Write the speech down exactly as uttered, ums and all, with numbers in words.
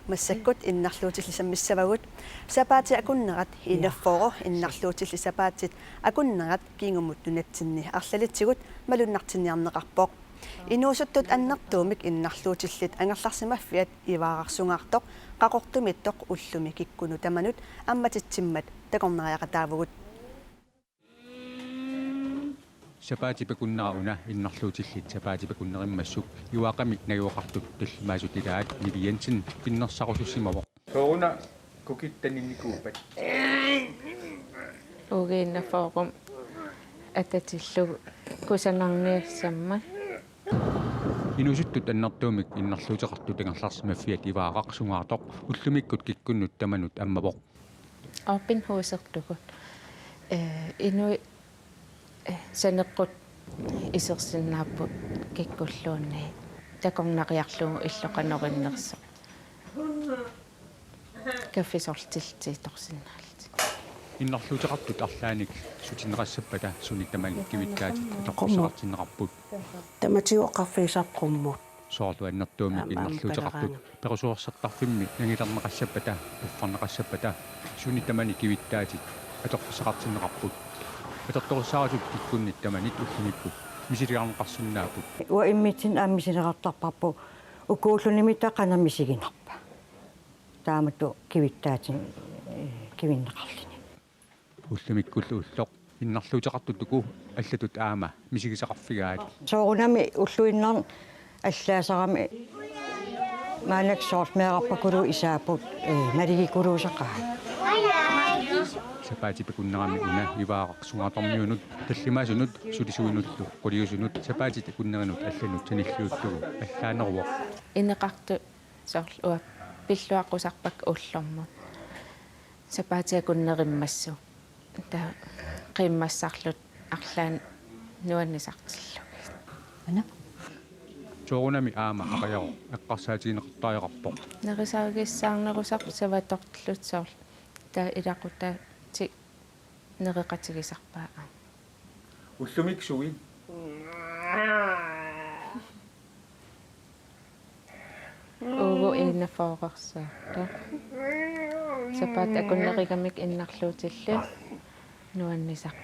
Massakkut innarluutillit sammissavagut. Sapaatip akunnerat enogfyrre innarluutillit sapaatit akunnerat kingumut nunatsinni arlalitsigut malunnartinniarneqarpoq. Inuusuttut annertuumik innarluutillit angerlarsimaffiat Ivaaraq Sungaartoq Qaqortumiittoq ullumi kikkunnut tamanut ammatitsimmat takornariaqataavugut. Sapaatip akunnera una innarluutillit sapaatip akunnerimmassuk Ivaaqami najugaqartut tallimaasut ilaat Nivi Jensen pinnersarusussimavoq. Sooruna kukittaninnikuuppat? Ugiinnaforum atatillugu kusanarniassammat. Inuusuttut annertuumik innarluuteqartut angerlarsimaffiat Ivaaraq Sungaartoq ullumikkut kikkunnut tamanut ammavoq. Open husertugut. Eh, inuit, eh, saneqqut isersinnaapput kikkulluunniit takornariarlugu illoqarneq innersoq. Kaffisortillutitorsinnaallutik. Innarluuteqartut arlaannik sutinneqassappata suni tamani kivittaatit atorfissaqartinneqarput. Tamatigut oqarfigisat qummut. Soorlu annertuumik Aamma innarluuteqartut ampaleraangat. Perusuersartarfimmi nangilerneqassappata, uffarneqassappata, suni tamani kivittaatit atorfissaqartinneqarput. Atortorissaarutit kikkunnit tamanit ullumikkut misiligarneqarsinnaapput. Uanga immitsinnut aamma misileqartarparput ukuullunimi taava qanoq misiginarpa. Taamatut kivittaatit, eh, kivinneqarluni. Ullumikkullu ulloq innarluuteqartut uku allatut aamma misigisaqarfigaat. Soorunami ulluinnarni allaasarami maannakkut soorlu meerarpakuluit isaapput, eh, naligiikuluusaqaat. Sapaatip akunnerami una Ivaaraq Sungaartormiunut tallimaasunut sulisuinullu quliusunut sapaatit akunnerinut allanut sanilliullugu allaaneruvoq. Ineqartut soorlu uanga pilluaqqusarpakka ullormut. Sapaatip akunnerimmassuk. Taava qiimmassarlutik arlaannik nuannisartillugit. Una? Soorunami aamma aqagu eqqarsaatigineqartariaqarpoq. Nerisarigissaarnerusarput savatortillutik soorlu. Taava ilaqutaatik nereqatigisarpaat aamma. Ullumikkut sui? Uagut enogfyrreersaartoq. Sapaatip akunnerigamik innarluutillit nuannisar.